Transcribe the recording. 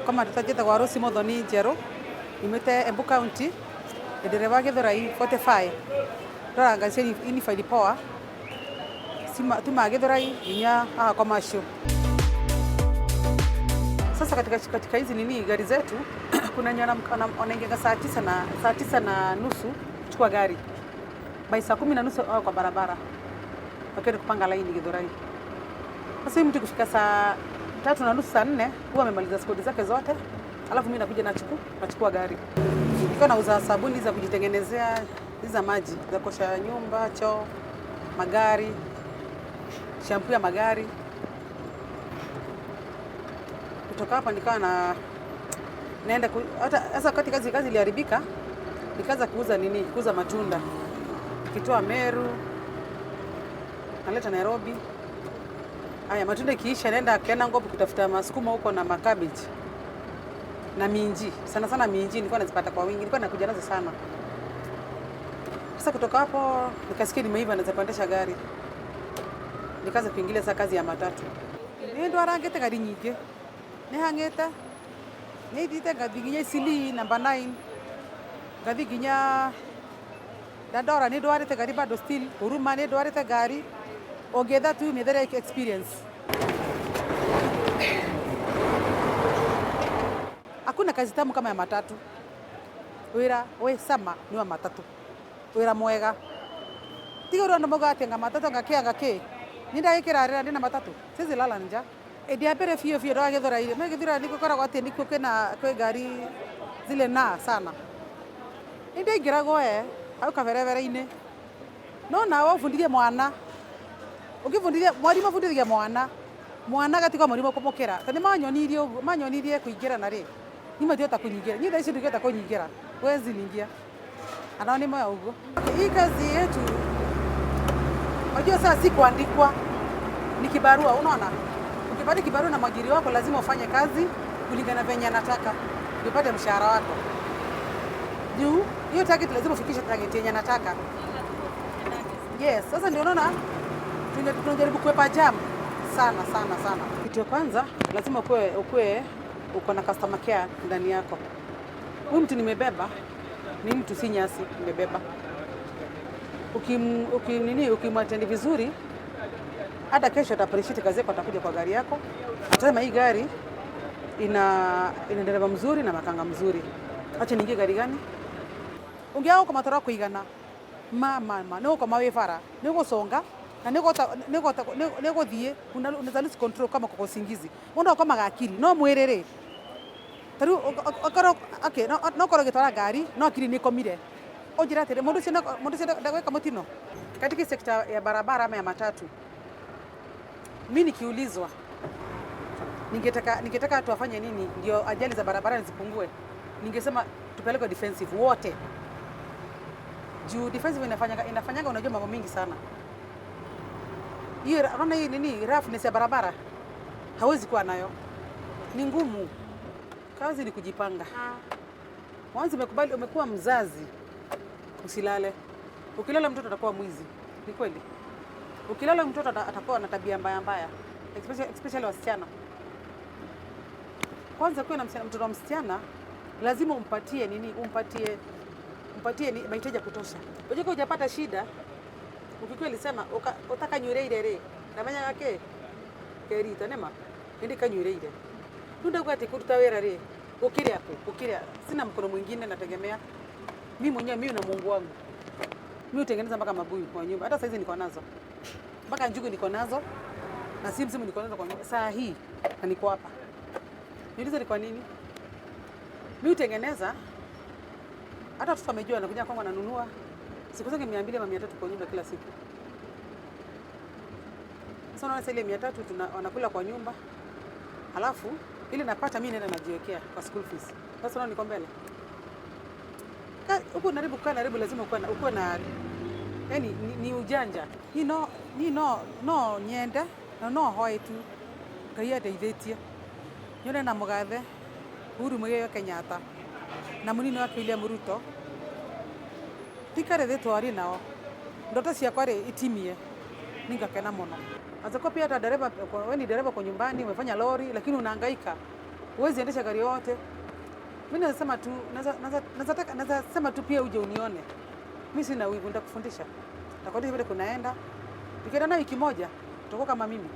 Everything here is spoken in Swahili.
Kwa njĩtagwo Rose Muthoni Njerũ, nyumĩte Embu County, ndĩ ndereba Gĩthũrai 45, ndwaraga ngari cia Unified Power, tumaga Gĩthũrai nginya haha Commercial. Sasa katika hizi nini gari zetu kuna wenye wanaingianga saa 9:30 kuchukua gari, by saa 10:30 wako kwa barabara wakienda kupanga laini Githurai. Sasa mtu kufika saa 3:30, saa 4 huwa amemaliza skodi zake zote, alafu mimi nakuja nachukua gari. Nilikuwa nauza sabuni za kujitengenezea, hizi za maji za kuosha nyumba, choo, magari, shampoo ya magari. Kutoka hapa nikawa na naenda hata sasa wakati kazi iliharibika, nikaanza kuuza nini, kuuza matunda. Nikitoa Meru naleta Nairobi. Haya matunda ikiisha naenda Kinangop kutafuta masukuma huko na makabeji na minji. Sana sana minji nilikuwa nazipata kwa wingi, nilikuwa nakuja nazo sana. Sasa kutoka hapo nikasikia nimeiva, naweza kuendesha gari. Nikaanza kuingilia sasa kazi ya matatu. Ni ndwarangite ngari nyingĩ, nĩ hang'ĩte, nĩ thiĩte ngathiĩ nginya Eastleigh number 9, ngathiĩ nginya Dandora, nĩ ndwarĩte ngari bado still, Huruma nĩ ndwarĩte ngari, ũngĩetha tu mĩethere experience. Hakuna kazi tamu kama ya matatu. Wĩra wĩ cama nĩ wa matatu. Wĩra mwega. Tiga ũrĩa andũ maugaga atĩ anga matatu anga kĩ anga kĩ. Niĩ ndagĩkĩrarĩra ndĩna matatu. Siwezi lala njaa. Hĩndĩ ya mbere biũ biũ ndoya Gĩthũrai, no Gĩthũrai nĩkuo gũkoragwo atĩ nĩkuo kwĩna kwĩ ngari zile na sana. Nĩ ndaingĩragwo we hau kaberebere-inĩ. No nawe ũbundithie mwana, ũngĩbundithia mwarimũ abundithagia mwana, mwana agatuĩka mũrimũ kũmũkĩra. Tondũ nĩ manyonirie ũguo, manyonirie kũingĩrana rĩ, niĩ matingĩhota kũnyingĩra. Niĩ thaa ici ndingĩhota kũnyingĩra, huwezi niingia. Anao nĩ moya ũguo. Hii kazi yetu, unajua sasa si kuandikwa, ni kibarua, unaona? Ukipata kibarua na mwajiri wako lazima ufanye kazi kulingana venye anataka, ndio upate mshahara wako. Juu hiyo target lazima ufikishe target yenye anataka. Yes, sasa ndio unaona tunajaribu kuepa jam sana sana sana. Kitu ya kwanza lazima ukue uko na customer care ndani yako. Huyu mtu nimebeba ni mtu, si nyasi nimebeba. Ukimwattend vizuri, hata kesho ata appreciate kazi yako, atakuja kwa gari yako, atasema hii gari ina dereva mzuri na makanga mzuri, acha niingie gari gani? Ungiaga gũkoma toro kũigana ma ma ma nĩ gũkoma wĩ bara, nĩ gũconga na nĩ gũthiĩ unaweza lose control kama kwa usingizi. Mũndũ akomaga akiri no mwĩrĩ rĩ, tarĩu okorwo okay, no ũkorwo ũgĩtwara ngari no akiri nĩ ĩkomire, ũnjĩre atĩrĩ, mũndũ ũcio ndagwĩka mũtino. Katika sekta ya barabara ama ya matatu, mi nikiulizwa ningetaka watu wafanye nini ndio ajali za barabarani zipungue, ningesema tupelekwe defensive wote. Juu defensive inafanyaga unajua mambo mingi sana. Hiyo unaona hii nini roughness ya barabara hawezi kuwa nayo, ni ngumu. Kazi ni kujipanga. Mwanzo umekubali, umekuwa mzazi, usilale. Ukilala mtoto atakuwa mwizi, ni kweli. Ukilala mtoto atakuwa na tabia mbaya mbaya, especially wasichana. Kwanza kuwa na mtoto wa msichana lazima umpatie nini, umpatie ni mahitaji ya kutosha. Unajua hujapata shida, ukikuwa ilisema utakanyureire ri ndamenya gake kerita nema ndi kanyureire nunda kwa ati kuruta wira ri ukiria ku ukiria, sina mkono mwingine nategemea mimi mwenyewe, mimi na Mungu wangu. Mimi hutengeneza mpaka mabuyu kwa nyumba, hata saizi niko nazo, mpaka njugu niko nazo na simu niko nazo kwa nyumba saa hii na niko hapa. Niulize ni kwa nini mimi hutengeneza, hata watoto wamejua, wanakuja kwangu wananunua siku zangu 200 ama 300 kwa nyumba kila siku. Sasa unaona sasa ile 300 wanakula kwa nyumba, halafu ile napata mimi naenda najiwekea kwa school fees. Sasa unaona niko mbele. Huku Nairobi, kukaa Nairobi lazima ukuwe na yani ni ujanja. Ni no nyende na no hoe tu Ngai andeithĩtie nyone na mũgathe Uhuru Muigai wa Kenyatta na mũnini wake William Ruto, tikare thĩ twarie nao ndoto ciakwa rĩ itimie, ningakena mũno. Azakuwa pia hata dereva, wewe ni dereva kwa nyumbani, umefanya lori lakini unahangaika. Huwezi endesha gari yote. Mimi naweza sema tu, naweza sema tu pia uje unione. Mimi sina wivu, nitakufundisha. Nitakwambia vile kunaenda. Tukienda na wiki moja, utakuwa kama mimi.